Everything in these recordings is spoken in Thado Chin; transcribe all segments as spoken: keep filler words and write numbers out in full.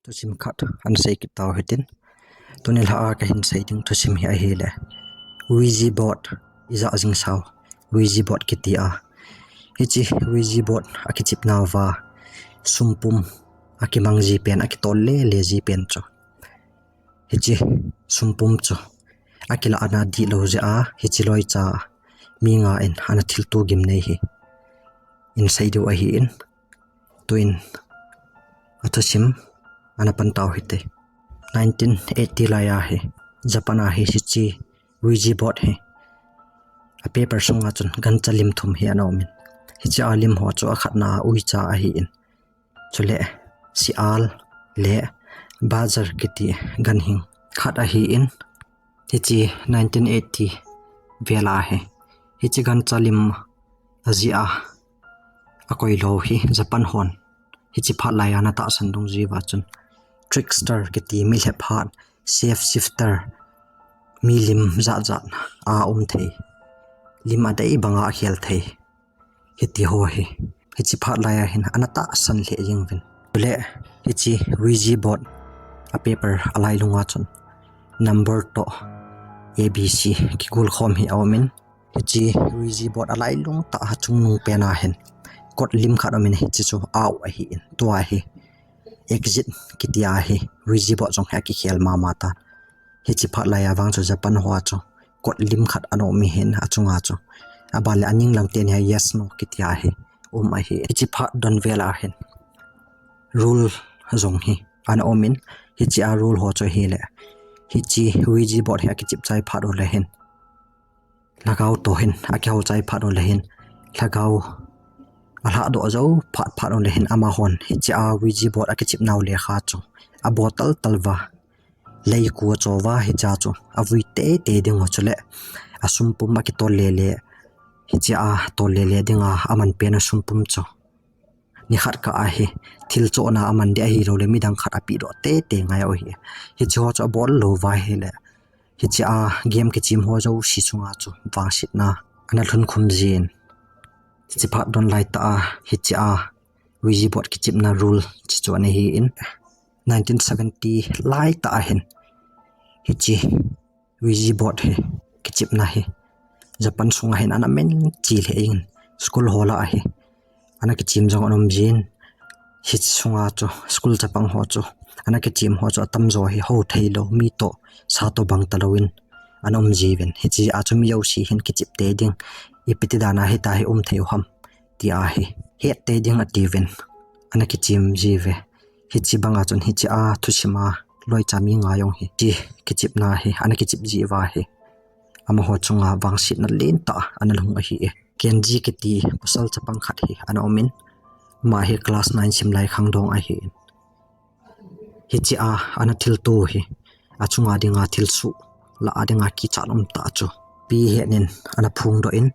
Thusim khat ana sei kit tau hitin. Tuni lha a kahin sei ding thusim hi ahile, Ouija board, ija jing sao, Ouija board kiti a. Hiche Ouija board akichep nauva, sumpum akimang ji pen, akitol lele ji pen chu, hiche sumpum chu akilah ana dihlou jeh a, hiche loicha mi nga in ana thilto gimnei hi in sei diu ahin. Tuin athusim ana pan tau hite. Nineteen eighty lai a hi Japan a hi hiche Ouija board hi a paper sunga chun gancha lim thum hi ana umin. Hiche a lim ho chu akhatna a uicha ahin, chule sial le bajar kiti ganhing khat ahin, hiche nineteen eighty vel a hi hiche gancha lim ajeh a akoi lou hi Japan hon hiche phat lai a ana tahsan dungjuiya chun trickster kiti, mi lhephat, shape shifter, mi lim jat jat a um thei, lim adei banga akhel thei, hiti ho hi hiche phat lai a hin ana tahsan lheh jeng uvin. Chule hiche Ouija board a paper alailunga chun number toh A B C kigol khom hi aumin, hiche Ouija board alailung tah a chungnung pen a hin code lim khat aumin, hiche chu out ahin, tua hi exit kiti a hi Ouija board jong hi akikhel mama tan. Hiche phat lai a vang chu Japan ho a chu code lim khat ana um ahin, achunga chu aban le aning lang teni a yes no kiti a hi um ahi. Hiche phat don vel a hin rule jong hi ana umin, hiche a rule ho chu ahile, hiche Ouija board hi akichep chai phat u le hin, lhagao toh hin akihou chai phat u le hin, lhagao alhah doh jou phat phat u le hin, amahon hiche a Ouija board akichep nau lekha chu abol tal tal uva, lei ku acho uva, hiche a chu avui teitei ding u, chule asumpum akitol lele, hiche a tol lele dinga aman pen asumpum chu nikhat kah a hi thil chohna aman ding ahilou le midang khat apeh doh teitei ngai u ahi. Hiche ho chu abol lou uva ahile, hiche a game kichem ho jouse chunga chu vangsetna ana lhun khum jin, hiche phat don lai tah a hiche a Ouija board kichepna rule hiche chu ana hin, nineteen seventy lai tah a hin hiche Ouija board hi kichepna hi Japan sunga hin ana mancheh lheh in, school ho lah a hi ana kichem jong ana um jin, hiche sunga chu school chapang ho chu ana kichem ho chu atamjo hi hou theilou, mi toh sa toh bang talouvin ana um jiuvin, hiche a chu mi jouse hin kichep tei ding, ipi ti dan a hitia hi um thei u ham tia hi het tei ding atiuvin ana kichem jiuve. Hiche banga chun hiche a thusim a loicha mi nga jong hi hiche kichepna hi ana kichep jiuva hi amaho chunga vangsetna lentah ana lhung ahi e. Kenji kiti pasal chapang khat hi ana umin, ama hi class nine sim lai khangdong ahin, hiche a ana thilto hi achunga dinga thilsoh lah a dinga kichat umtah chu ipi het in ana phongdoh in,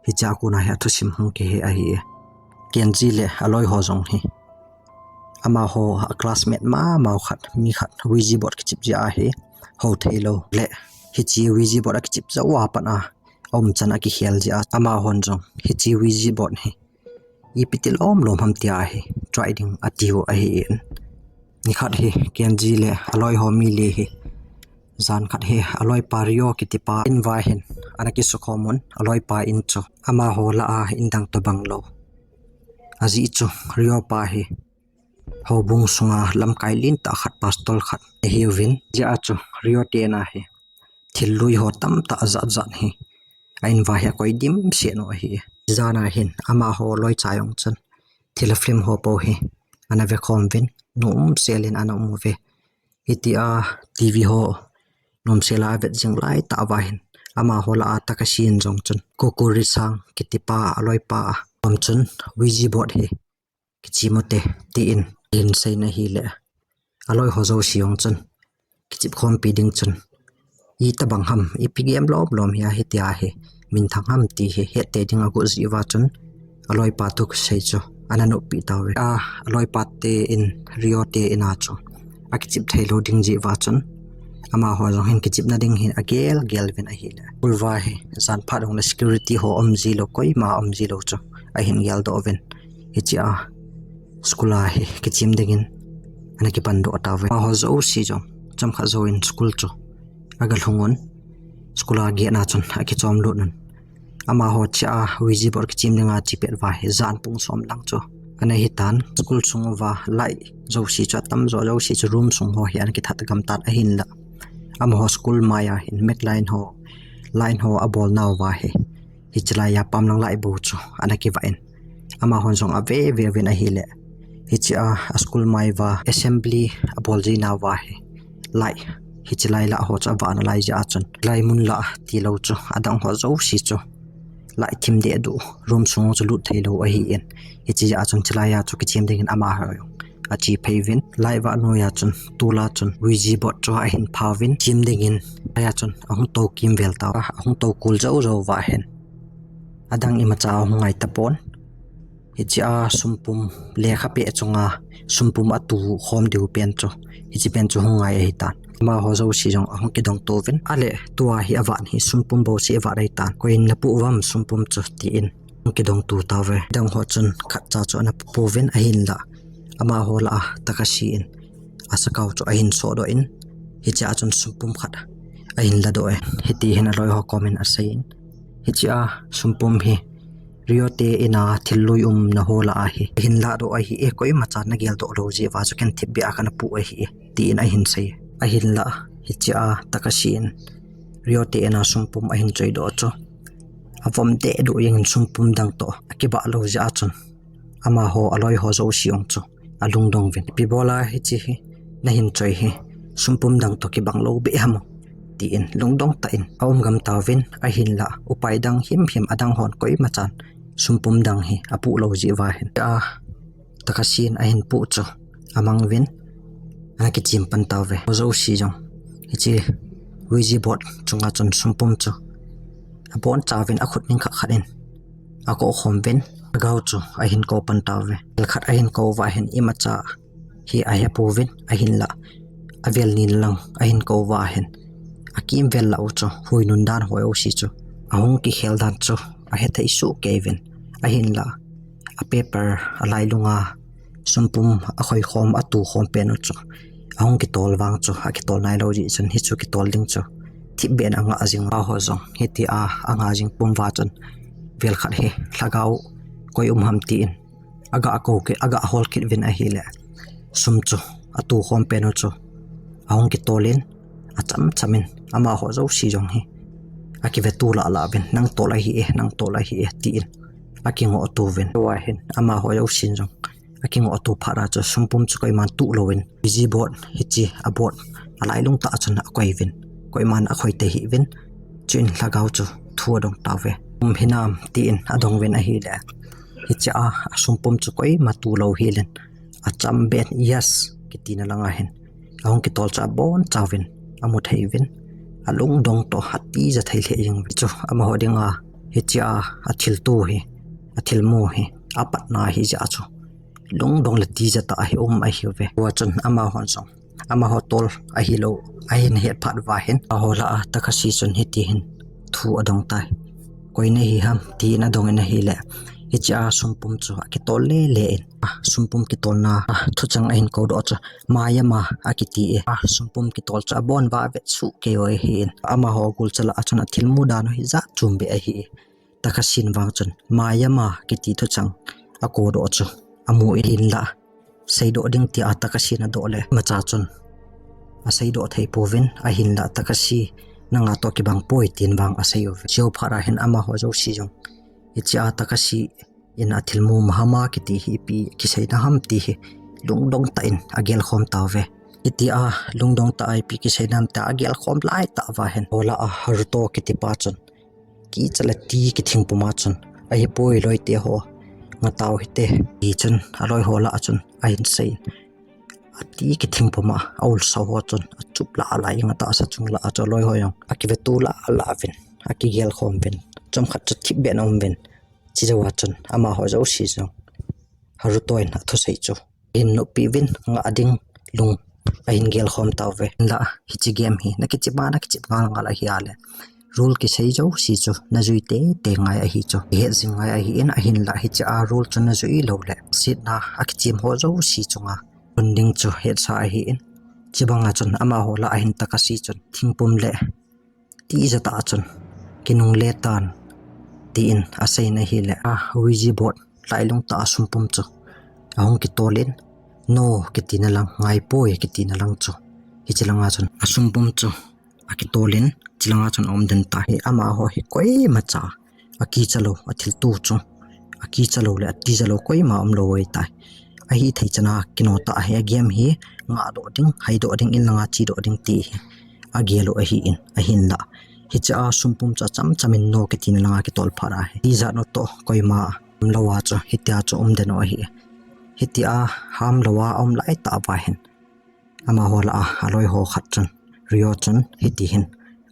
hiche a kona hi athusim hung kihe ahi e. Kenji le aloi ho jong hi amaho a classmate mama u khat, mi khat Ouija board kichep jeh a hi hou theilou le hiche Ouija board akichep jou a pat a aumchan akikhel jeh a, amahon jong hiche Ouija board hi ipi ti lom lom ham tia hi try ding atiu ahin. Nikhat hi Kenji le aloi ho mi li hi, jan khat hi aloipa Ryo kitipa in uva hin ana kisukhom un, aloipa in chu amaho lah a in dang tobang lou. Ajeh chu Ryo pa hi houbung sunga lamkai lentah khat, pastor khat ahiuvin, hijeh a chu Ryo te in a hi thil lui ho tamtah jat jat hi a in uva hi akoi dimset u ahi. Jan a hin amaho loicha jong chun thil film ho po hi ana vekhom uvin, nomsel in ana um uve. Hitia TV ho nomsel a avet jing laitah uva hin amaho lah a Takashi in jong chun Kokuri-san kitipa aloipa a kom chun Ouija board hi kichem ute, tin ahin seiyin ahile, aloi ho jouse jong chun kichep khompi ding chun, itobang ham, ipi game lom lom hi ahi tia hi minthang ham ti hi het tei ding agot jeh uva chun aloipa thu kisei chu ana noppeh tauve. A, aloipa te in, Ryo te in a chu akichep theilou ding jeh uva chun amaho jong hin kichepna ding hin agel gel uvin ahile, school uva hi jan phat hung le security ho um jilou, koima um jilou chu ahin geldoh uvin, hiche a school a hi kichem dingin ana kipan doh tauve. Amaho jouse jong chomkhat jouvin school chu aga lhung un, school a gate na chun akichom lut un. Amaho hiche a Ouija board kichim dinga che pet uva hi jan pung som lang chu ana hitan. School sung uva light jouse chu atam jo jouse chu room sung ho hi ana kithat gam tan ahinla, amaho school mai a hin make line ho, line ho abol nauva hi, hiche lai a pamlang light bou chu ana kivah in, amahon jong ave ve uvin ahile, hiche a, a school mai uva assembly abol ji nauva hi light, hiche lai lah ho chu avah nalai jeh a chun, lai mun lah tilou chu adang ho jouse chu light thim deh duh, room sung chu lut theilou ahin, hiche jeh a chun hiche lai a chu kichim dingin amaho jong ache phei uvin, light vah noiya chun, tula chun Ouija board chu ahin pha uvin, chim dingin, ahi a chun ahung tou kimvel tauva, ahung tou kul jou jou uva hin, adang imacha ahung ngai tapon. Hiche a sumpum, lekha peh chunga sumpum atu khom diu pen chu, hiche pen chu hung ngai ahitan. Amaho jouse jong ahung kidong to uvin, ale tua hi avat hi sumpum bou si avat ahitan. Koiin napu uvam sumpum chu, tin ahung kidong to tauve. Adang ho chun khatcha chu ana pu uvin ahinla, amaho lah a Takashi in asakao chu ahin sodoh in, hiche a chun sumpum khat ahin ladoh in, hiti hin aloi ho komin aseiyin, hiche a sumpum hi Ryota in a thil lui umna ho lah a hi ahin ladoh ahi e, koimachan nagel doh lou jeh uva chu ken thipbeh a kana pu ahi e, tin ahin sei. Ahinla, hiche a Takashi in Ryota in a sumpum ahin choi doh chu, avom deh duh jengin sumpum dang toh akibah lou jeh a chun, amaho aloi ho jouse jong chu alungdong uvin, ipi bola hiche hi nahin choi hi sumpum dang toh kibang lou beh ham, tin lungdong tah in aum gam tauvin ahinla, upai dang himhim adang hon koimachan sumpum dang hi apu lou jeh uva hin, a, Takashi in ahin pu chu amang uvin, ana kichim pan tauve. Amaho jouse jong hiche Ouija board chunga chun sumpum chu abonchauvin akhut ning khat khat in akoh khom uvin, lhagao chu ahin kou pan tauve. Vel khat ahin kou uva hin imacha hi ahepouvin ahinla, avel ni lang ahin kou uva hin, akimvel lah u chu huinun dan ho jouse chu, ahung kikhel dan chu ahethei soh kei uvin ahinla, a paper alailunga sumpum akhoi khom, atu khom pen u chu ahung kitol vang chu akitol nailou jeh chun, hichu kitol ding chu thipbeh in anga jing. Amaho jong hitia anga jing pum uva chun, vel khat hi lhagao koi um ham tin aga kou kit, aga hol kit uvin ahile, sum chu, atu khom pen u chu ahung kitol in, acham cham in, amaho jouse jong hi akiveto lah lah uvin, nang tol ahi e, nang tol ahi e, tin akingoh to uvin. Tua hin amaho jousen jong akingoh to phat a chu sumpum chu koiman tuh louvin, Ouija board, hiche a board alailung tah a chun akoi uvin, koiman akhoi thei hih uvin. Chuin lhagao chu thu adong tauve. Um hinam, tin adong uvin ahile, hiche a, asumpum chu koima tuh lou hel in, acham beh in, yes kitina langa hin ahung kitol chu abonchauvin amu thei uvin, alungdong toh atija thei lheh jeng uve. Chu amaho dinga hiche a, athilto hi, athilmu hi apatna ahi jeh a chu lungdong le tija tah a hi um ahiuve. Tua chun amahon jong, amaho tol ahilou ahin het phat uva hin, amaho lah a Takashi chun hiti hin thu adong tai. Koi nahi ham, tin adong in ahile, hiche a sumpum chu akitol le le in, a, sumpum kitolna a thucheng ahin kou doh chu, Mayama akiti e. A, sumpum kitol chu abon uva avet soh kei u ahin, amaho gulcha lah a chun athilmu dan u hi jat chom beh ahi e. Takashi in vang chun Mayama kiti thucheng akou doh chu amu in, ahinla seidoh ding tia Takashi in adoh le, imacha chun aseidoh thei pouvin, ahinla Takashi nanga toh kibang poi tin vang asei uve. Chujou phat a hin amaho jouse jong, hiche a Takashi in athilmu Mayama kiti hi ipi kiseina ham ti hi lungdong tah in agel khom tauve. Hitia lungdong tah a ipi kiseina ham tia agel khom lai tah uva hin, alah a Haruto kiti pa chun, kicha le ti kithing pum a chun, ahipoi loite ho, ngatau hite, ti chun aloi ho lah a chun ahin sei. Ati kithing pum a, aulsau ho chun achup lah a, lai ngatah sa chung lah a chu aloi ho jong akiveto lah lah uvin, akigel khom uvin, chomkhat chu thipbeh in aum uvin. Chujou a chun amaho jouse jong Haruto in athusei chu ahin noppi uvin, ngah ding lung ahin gel khom tauve. Hinla, hiche game hi nakichep a, nakichep ngal ngal ahi a le, rule kisei jouse chu najui tei tei ngai ahi chu, ihet jing ngai ahin, ahinla hiche a rule chu najui lou le, setna akichem ho jouse chunga Lhun ding chu hetsa ahi in. Chibanga chun amaho lah a hin Takashi chun thingpum le tijat a chun kinungle tan, tiin asei in ahile, a Ouija board lailung tah a sumpum chu ahung kitol in, no kitina lang, ngaipoi kitina lang chu, hichi langa chun asumpum chu akitol in, chilanga chun aum den ta hi. Amaho hi koimacha akicha lou, athilto chu akicha lou le atija lou koima umlou ahitai. Ahithei chana kino tah hi, a game hi ngah doh ding, hai doh ding, in langa che doh ding ti hi agel u ahi in, ahinla hichia sumpum chu achamcham in no kitina langa kitol phat ahi. Tijat u toh koima umlou a chu hitia chu um den u ahi. Hitia hamlou a aum lai tah uva hin amaho lah a aloiho khat chun, Rio chun hiti hin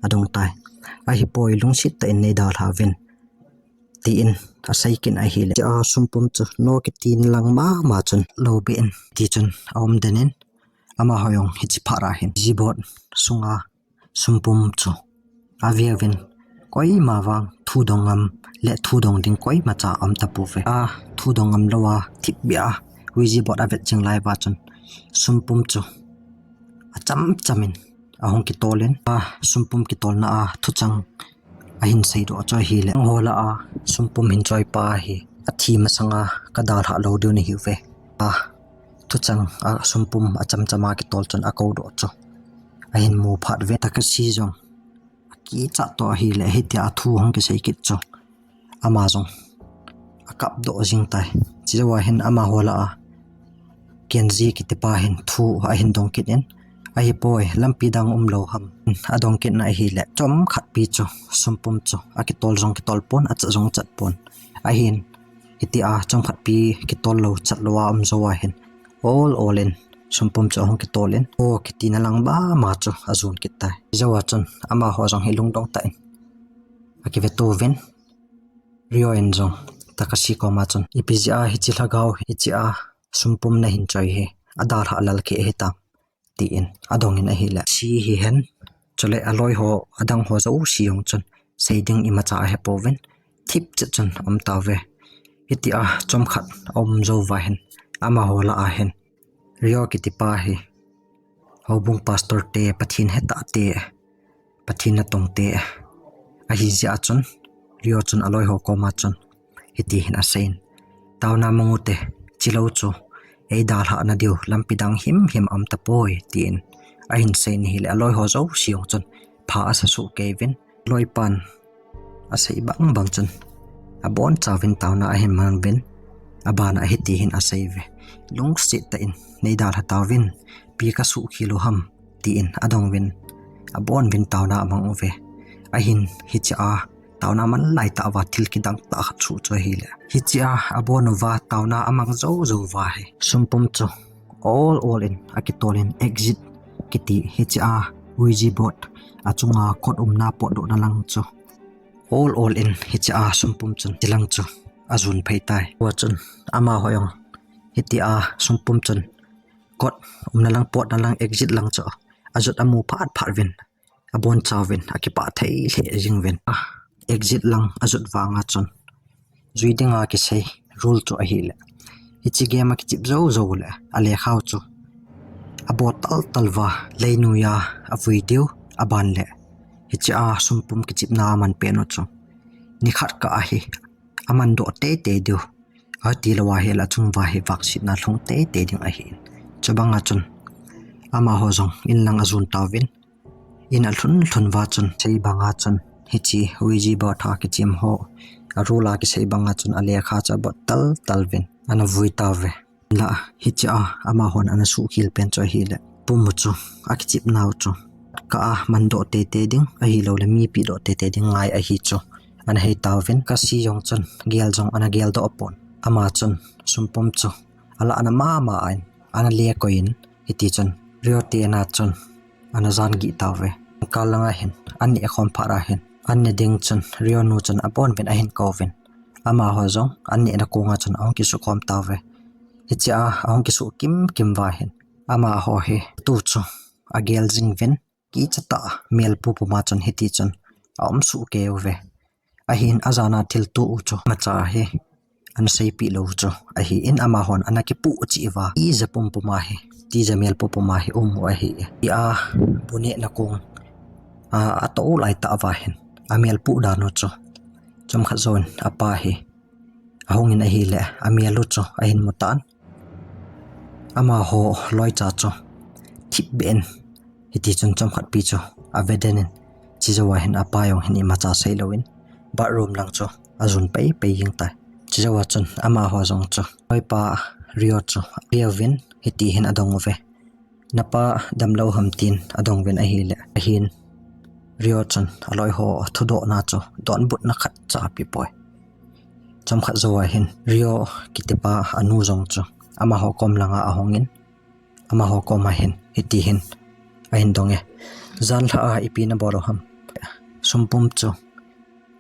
adong tai. Ahipoi, lungset tah in neidalha uvin, tiin asei kit in ahile, hichia sumpum chu no kitina lang mama chun loubeh in, tichun aum den in, amaho jong hichi phat a hin Ouija board sunga sumpum chu ave uvin, koima vang thudong ngam le thudong ding koimacha aum tapouve. A thudong ngam lou a thipbeh a Ouija board avet jing lai uva chun sumpum chu achamcham in ahung kitol in, asumpum kitolna a thuchang ahin seidoh chu ahile, nangho lah a sumpum hin choipa hi athi masanga kadalhah lou diu nahiuve, a thuchang a sumpum achamchama kitol chun akoudoh chu ahin mu phat uvin, Takashi jong akichat toh ahile, hitia thu ahung kisei kit chu ama jong akapdoh jing tai. Chujouva hin amaho lah a Kenji kitipa hin thu ahin dong kit in, ahipoi, lampi dang umlou ham, adong kit in ahile, chomkhat pi chu sumpum chu akitol jong kitol pon, achat jong achat pon. Ahin hitia chomkhat pi kitol lou, chat lou a um jouva hin ol ol in sumpum chu ahung kitol in, o kitina lang mama chu ajon kit tai. Hijouva chun amaho jong hi lungdong tah in akiveto uvin, Rio in jong Takashi koma chun, ipi jeh a hichi lhagao hichia sumpum nahin choi hi adalhah lal kei ahitam, tiin adong in ahile, Takashi hihen, chule aloiho adangho jouse jong chun sei ding imacha ahepouvin, thipchet chun aum tauve. Hitia chomkhat aum jouva hin amaho lah a hin Rio kitipa hi houbung pastor te, Pathen hetah te, Pathen natong te ahi jeh a chun, Rio chun aloiho koma chun hiti hin asei in, taona mang ute, chilou chu eidalhah nadiu lampi dang himhim aum tapoi, tiin ahin sei in ahile, aloiho jouse jong chun pha asasuh kei uvin, loipan asei bangbang chun abonchauvin taona ahin mang uvin, abana hiti hin asei uve, lungset tah in neidalha tauvin, ipi kasuh khel u ham, tiin adong uvin, abon uvin taona amang uve. Ahin hichia taona man lai tah uva thil kidang tah khat soh chu ahile, hichia abon uva taona amang jou jou uva hi sumpum chu ol ol in akitol in, exit kiti hichia Ouija board achunga kot umna potdohna lang chu ol ol in hichia sumpum chun hilang chu ajon phei tai. Hua chun amaho jong hitia sumpum chun kot umna lang, potna lang, exit lang chu ajot amu phat phat uvin, abonchauvin akipah thei lheh jing uvin, a exit lang ajot vanga chun jui dinga kisei rule chu ahile, hichi game akichep jou jou le alekhao chu abol tal tal uva, leinoiya avui diu, aban le hichia sumpum kichepna aman pen u chu nikhat kah a hi amandoh teitei diu, atilou ahile achung uva hi vahsetna lhung teitei ding ahin, chubanga chun amaho jong in lang ajon tauvin, in alhun lhun uva chun sei banga chun hichi Ouija board a kichem ho a rule a kisei banga chun alekha chu abol tal tal uvin ana vui tauve. Hinla hichia amahon ana suhkhel pen chu ahile, pum u chu, akichepnau chu kah a mandoh teitei ding ahiloule mi pehdoh teitei ding ngai ahi chu ana hei tauvin, Takashi jong chun gel jong ana geldoh pon, ama chun sumpum chu alahna mama in ana lekoi in, hitichun Rio te ina chun ana jan gih tauve. Kal langa hin an neh khom phat ahin, an ne ding chun Rio nu chun abon uvin ahin kouvin, amaho jong an nehna konga chun ahung kisukhom tauve. Hichia ahung kisuh kimkim uva hin amaho hi tu chu agel jing uvin, kichatah a mel pupuma chun hitichun aumsuh kei uve. Ahin ajana thilto u chu imacha hi ana seipeh lou chu ahin, amahon ana kipoh cheh uva, ija pumpuma hi tija mel pupum a hi um u ahi. Tia bu nehna kong a, ato u lai tah uva hin amel pu dan u chu chomkhat jouvin apa hi ahungin ahile, amel u chu ahin mu tan. Amaho loicha chu thipbeh in, hiti chun chomkhat pi chu ave den in, chijouva hin apa jong hin imacha seilouvin bathroom lang chu ajun peipei jeng tai. Chijouva chun amaho jong chu loipa Rio chu apeuvin, hiti hin adong uve. Napa damlou ham, tin adong uvin ahile, ahin Rio chun aloiho thudohna chu donbutna khatcha ape poi. Chomkhat jouva hin Rio kitipa anu jong chu amaho kom langa ahungin, amaho koma hin hiti hin ahin dong e. Janlhah a ipi nabol u ham? Sumpum chu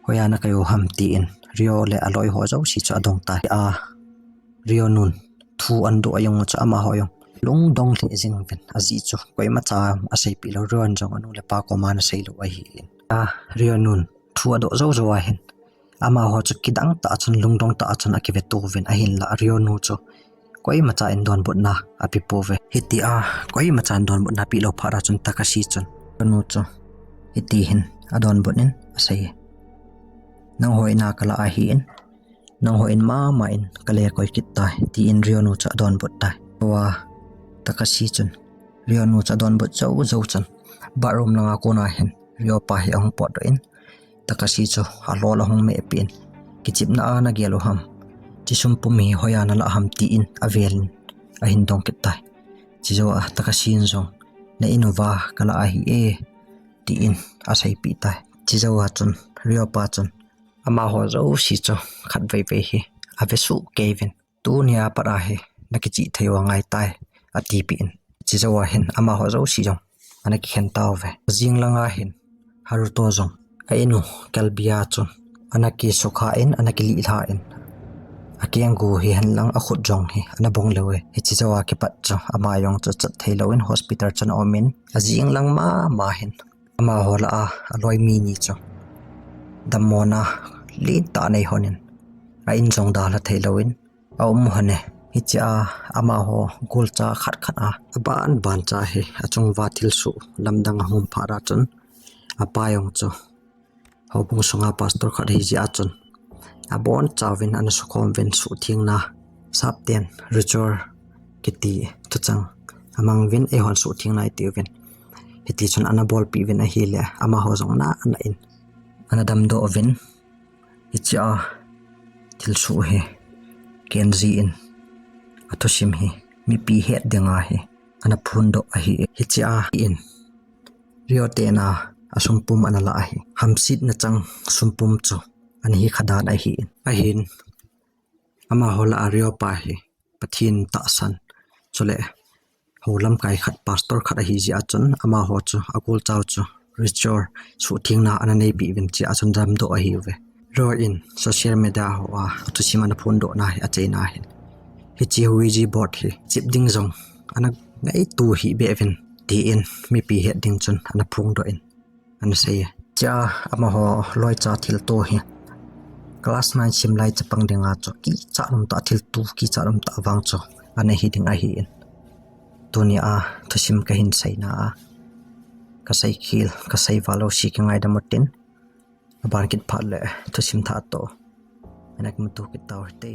hoiya nakai u ham, tin Rio le aloiho jouse chu adong tai. A, Rio nun thu ahin doh jeng u chu amaho jong lungdong lheh jeng uvin, ajeh chu koimacha aseipeh lou, Rio in jong anu le apa koma ana seilou ahin. A, Rio nun thu adoh jou jouva hin amaho chu kidang tah chun, lungdong tah chun akiveto uvin, ahinla Rio nu chu koimacha in donbutna ape pouve. Hitia koimacha in donbutna apehlou phat a chun Takashi chun Rio nu chu hiti hin adonbut in asei e. Nangho in a kalah ahin, nangho in mama in kale koi kit tai, tin Rio nu chu adonbut tai. Tua Takashi chun Rio nu chu adonbut jou jou chun bathroom langa kona hin Rio pa hi ahung potdoh in, Takashi chu alol ahung mehpeh in, kichepna a nagel u ham? Chi sumpum hi hoiya nalah ham? tin avel in ahin dong kit tai. Chijouva Takashi in jong, na in uva kalah ahi e, tin aseipeh tai. Chijouva chun Rio pa chun amaho jouse chu khatvei vei hi avesuh kei uvin, tunia pat a hi nakichih thei u angai tai, atipeh in. Chijouva hin amaho jouse jong ana kikhen tauve. Ajing langa hin Haruto jong a inu kelbia chu ana kisukha in, ana kilih lha in, akenggu hihen lang akhut jong hi ana bong lheh e. Hiche jouva kipat chu ama jong chu chat theilouvin hospital chun aumin, ajing lang mama hin amaho lah a aloi mi ni chu dammona lentah anei lhonin, a in jong dalha theilouvin aum lhon e. Hichea amaho golcha khat khat a, aban ban cha hi achunguva thilsoh lamdang ahung um phat a chun, apa jong chu houbung sunga pastor khat ahi jeh a chun, abonchauvin ana sukhom uvin, suhthengna sapten ritual kiti thucheng amang uvin, eihon suhthengna iti uvin, hiti chun ana bolpeh uvin ahile, amaho jong ana in ana damdoh uvin. Hichea thilsoh hi Kenji in athusim hi mipi het dinga hi ana phondoh ahi. Hichea in Ryo tena asumpum ana lah ahi. Hamsetna chang sumpum chu ana hikha dan ahin, ahin amaho lah a Ryo pa hi Pathen tahsan, chule hou lamkai khat, pastor khat ahi jeh a chun, amaho chu agolchau chu ritual, suhthengna ana neipeh uvin, chea chun damdoh ahiuve. Ryo in social media hoa athusim ana phondohna hi achaina ahin, hiche Ouija board hi chep ding jong ana ngaito hih beh uvin, tin mipi het ding chun ana phongdoh in ana sei e. Chea amaho loicha thilto hi class nine simlai chapang dinga chu kichat umtah, thilto kichat umtah vang chu ana hi ding ahin, tunia thusim kahin seina a kaseikhel, kasei val jouse kingaidam utin, aban kit phat le thusim thah toh ana kimuto kit tau hite.